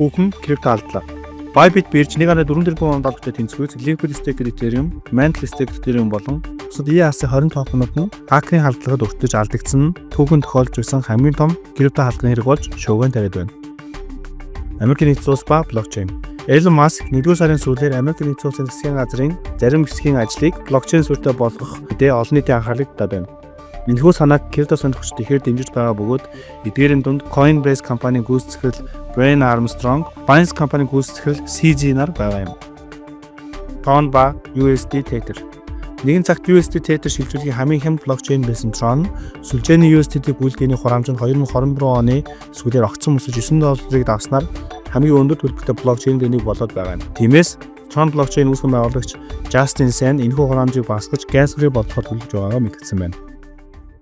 Хүүхэн крипто алдлаа. Bybit бирж 1.4 тэрбум доллартай тэнцвүүц Liquid Staked Ethereum, Mantle Staked Ethereum болон бусад ERC 20 токенууд нь хакерын халдлагад өртөж алдагдсан нь түүхэн тохиолдож байсан хамгийн том крипто халдлагын хэрэг болж шуугиан тариад байна. Америкийн нэгдсэн улс ба блокчейн. Elon Musk 1-р сарын сүүлээр Америкийн нэгдсэн улсын засгийн газрын зарим хэсгийн ажлыг блокчейн суурьтай болгох гэдэг олон нийтийн анхаарлыг татаад байна. Энэхүү санааг крипто сонирхогчид ихээр дэмжиж байгаа бөгөөд эдгээрийн дунд Coinbase компанийн гүйцэтгэл Brian Armstrong, Binance компанийн гүйцэтгэл CZ нар байгаа юм. Tron ба USD Tether. Нэгэн цагт USD Tether шилжүүлэхийн хамгийн хямд блокчейн байсан Tron сүлжээний USDT гүйлгээний хураамж нь 2023 оны сүүлээр огцом өсөж 9 долларыг давснаар хамгийн өндөр төлбөртэй блокчейнд нэг болоод байгаа юм. Тиймээс Tron блокчейн үүсгэн байгуулагч Justin Sun энэхүү хураамжийг багасгаж gas free болгохоор төлөвлөж байгаагаа мэдгдсэн байна.